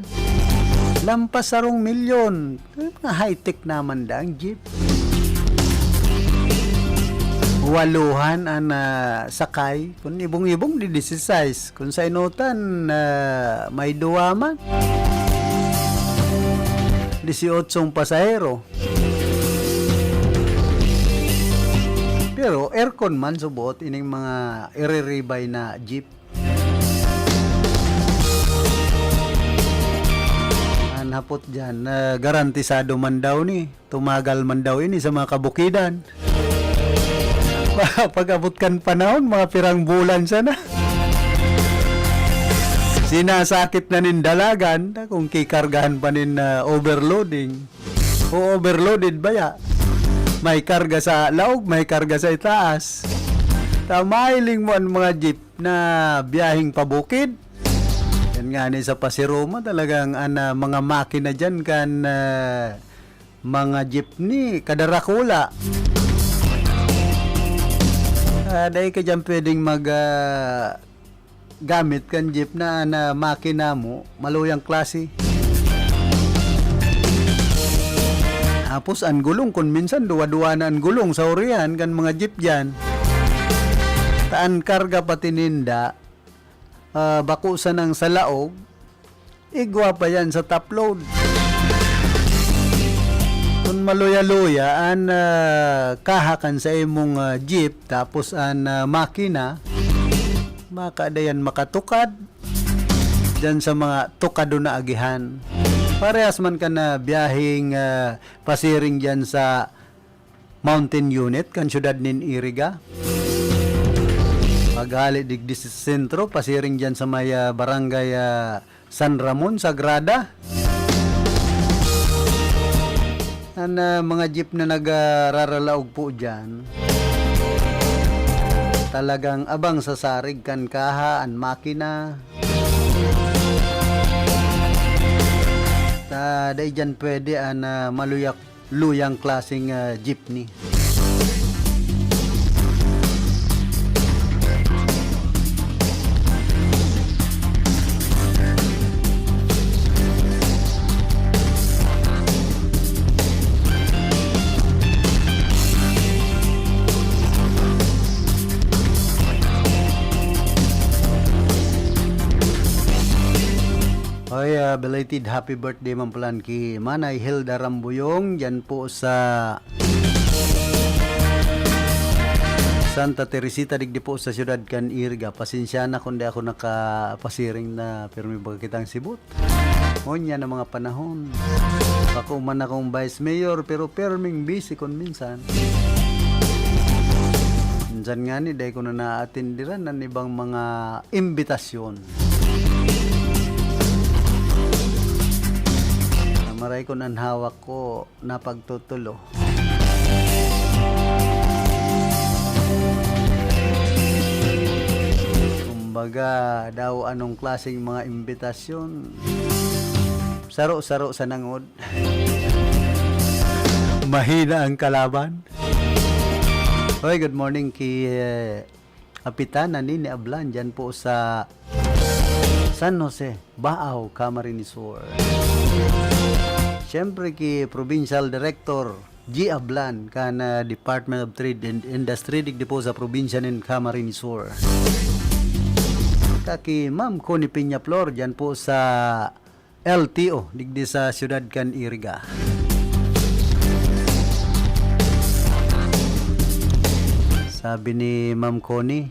Lampas sarong milyon. Mga high-tech naman da ang jeep. Walohan ang, ah, sakay. Kung ibong-ibong, di disisais. Kung sa inutan, ah, may duwa man. Dieciocho pasahero. Pero aircon man subot ining mga iriribay na jeep. An hapot diyan, ah, garantisado man daw ni, tumagal man daw ini sa mga kabukidan. Pag-abot kan panahon, mga pirang bulan sana. Sinasakit na nin dalagan, kung kikargahan pa nin, ah, overloading. O overloaded baya. May karga sa laog, may karga sa itaas. Ta mailing mo an mga jeep na biyaheng pabukid. Yan nga ni sa Pasiroma, talagang an, ah, mga makina diyan kan, ah, mga jeepney, kadarakula. Ah, dai ka diyan pwedeng mag, ah, gamit kan jeep na, na makina mo, maluyang klase. Tapos an gulong, kun minsan duwa-duwa na an gulong sa urihan kan mga jeep diyan. Ta an karga pati ninda, ah, bako sanang sa laog, igwa pa yan sa top load. Kun maluya-luya an, ah, kaha kan sa imong, ah, jeep, tapos an, ah, makina, baka dayan makatukad diyan sa mga tukado na agihan. Parehas man kan, ah, biyaheng, ah, pasiring diyan sa Mountain Unit kan siyudad nin Iriga. Paghali digdi sa sentro, pasiring diyan sa may, ah, barangay, ah, San Ramon, Sagrada. An, ah, mga jeep na nagraralaog po diyan, talagang abang sa sarig kan kaha, an makina. Ta, dai diyan pwede an, ah, maluyak-luyang klaseng, ah, jeepney. Oy, ah, belated happy birthday man palan ki Manay Hilda Rambuyong, diyan po sa Santa Teresita, digdi po sa siyudad kan Iriga. Pasensya na kung di ako nakapasiring na pirmi baga kitang sibot. Ngunyan na mga panahon. Bako man akong vice mayor, pero pirming busy kun minsan. Minsan nga ni, dai ko na naatindiran an ibang mga imbitasyon. Namaray ko nan hawak ko na pagtutulo. Kumbaga, daw anong klaseng mga imbitasyon. Saro-saro sa nangod. Mahina ang kalaban. Hoy, good morning ki, eh, Kapitana Nini Ablan, dyan po sa San Jose, Baao, Camarines Sur. Siyempre, ki Provincial Director G Ablan, kan, ah, Department of Trade and Industry, digdi po sa probinsya nin Camarines Sur. Ka ki Ma'am Connie Peñaflor, dyan po sa L T O, digdi sa siyudad kan Iriga. Sabi ni Ma'am Connie,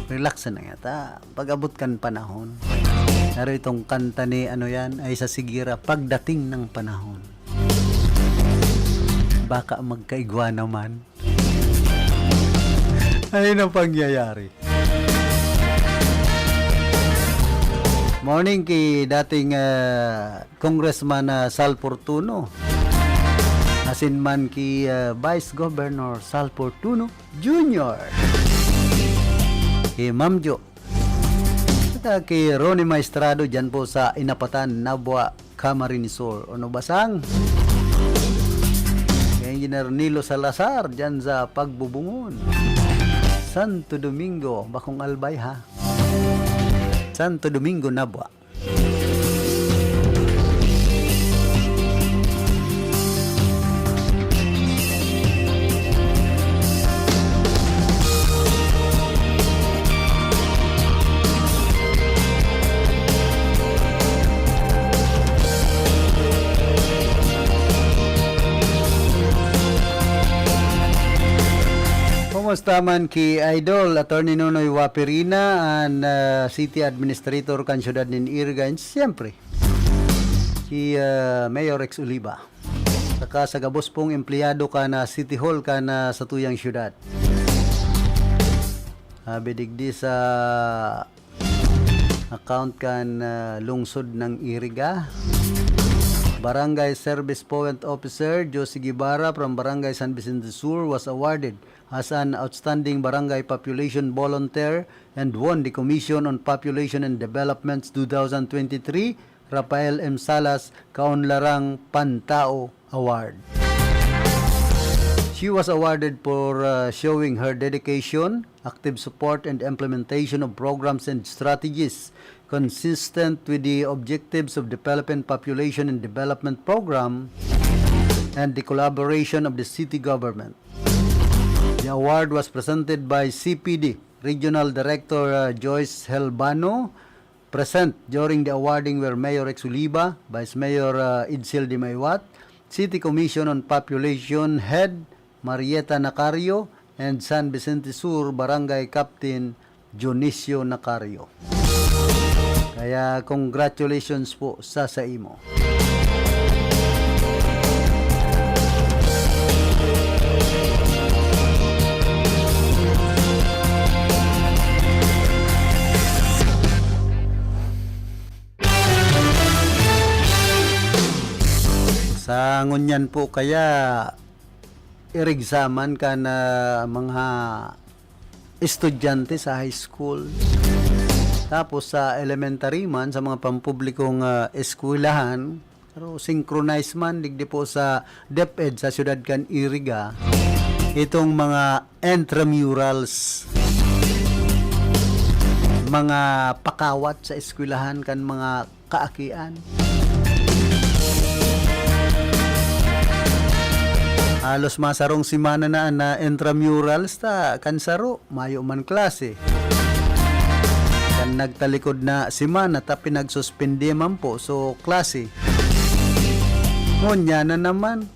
"Relax na nga ta, pag-abot kan panahon." Pero itong kanta ni, ano yan, Aisa Sigira, "Pagdating ng Panahon." Baka magkaigwa naman. Ano na pangyayari? Morning ki dating, ah, Congressman, ah, Sal Fortuno. Asin man ki, ah, Vice Governor Sal Fortuno Junior. Ki Ma'am Jo. Saka ki Ronnie Maestrado dyan po sa Inapatan, Nabua, Camarines Sur. Ano basang? Kay Engineer Nilo Salazar dyan sa Pagbubungon. Santo Domingo, bakong albay ha. Santo Domingo, Nabua. Kumusta man ki Idol Attorney Nonoy Wapirina and, uh, City Administrator kan siyudad nin Iriga, and siyempre, si, uh, Mayor Rex Oliva. Saka sa gabos pong empleyado kan, ah, City Hall kan, ah, satuyang siyudad. Sabi digdi sa account kan, ah, Lungsod ng Iriga, Barangay Service Point Officer Josie Guevara from Barangay San Vicente Sur was awarded as an Outstanding Barangay Population Volunteer and won the Commission on Population and Development's two thousand twenty-three Rafael M. Salas Kaunlarang Pantao Award. She was awarded for, uh, showing her dedication, active support, and implementation of programs and strategies consistent with the objectives of the Philippine Population and Development Program and the collaboration of the city government. The award was presented by C P D Regional Director, uh, Joyce Helbano. Present during the awarding were Mayor Rex Oliva, Vice Mayor, uh, Edsel de Maywat, City Commission on Population Head Marieta Nacario, and San Vicente Sur Barangay Captain Dionisio Nacario. Kaya congratulations po sa saimo. Sa ngunyan po kaya, irigsaman kan, ah, mga estudyante sa high school. Tapos sa elementary man, sa mga pampublikong, ah, eskwelahan, pero synchronize man, digdi po sa DepEd sa siyudad kan Iriga, itong mga intramurals, mga pakawat sa eskwelahan kan mga kaakian. Halos masarong semana na an, ah, intramurals ta kan saro, mayo man klase. Kan nagtalikod na semana ta pinagsuspindi man po, so klase. Ngunyan na naman,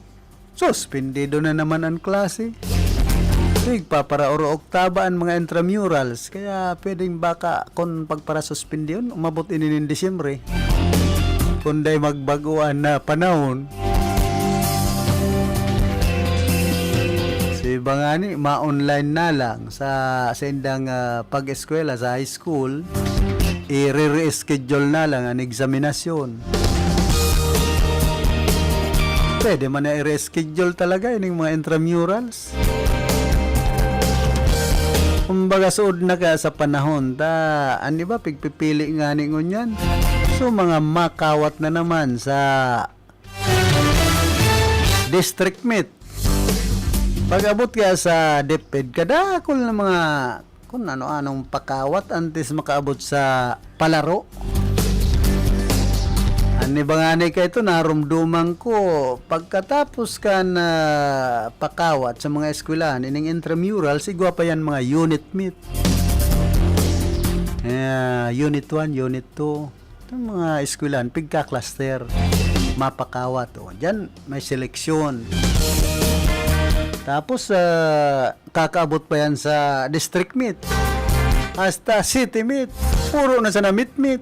suspendido na naman an klase. Nagpaparaoro-oktaba an mga intramurals, kaya pwedeng baka kun pagparasuspendihon, umabot ini nin Disyembre. Kun dai magbago an, ah, panahon, sa iba ngani, ma-online na lang sa, sa indang, ah, pag-eskwela sa high school, i-re-reschedule na lang an eksaminasyon. Pwede man na i-reschedule talaga ining mga intramurals. Kumbaga, suod na kaya sa panahon ta, an iba pigpipili ngani ngunyan. So, mga makawat na naman sa district meet. Pag-abot kaya sa DepEd, kadakul na mga kun ano-anong pakawat antes makaabot sa palaro. An iba ngani kaito, narumduman ko, pagkatapos kan, ah, pakawat sa mga eskwelahan, ining intramural, sigwa pa yan mga unit meet. Ah, unit one, unit two. Itong mga eskwelahan, pigka-cluster, mapakawat. O, dyan, may seleksyon. Tapos, ah, kakaabot pa yan sa district meet. Hasta city meet. Puro na sana meet-meet.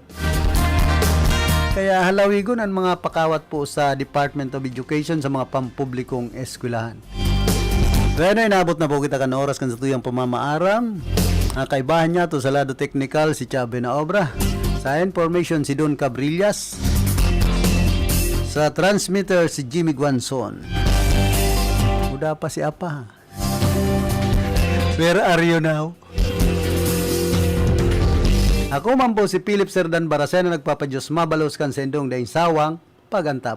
Kaya halawigon ang mga pakawat po sa Department of Education sa mga pampublikong eskwelahan. Bueno, inabot na po kita kan oras kan satuyang pamamaaram. Ang kaibahan niya to sa lado teknikal, si Chabe na obra. Sa information, si Don Cabrillas. Sa transmitter, si Jimmy Guanzon. Uda pa si Apa. Where are you now? Ako man po si Philip Serdan Baracena, nagpapadyos mabalos kan sendong daing sawang pag-antab.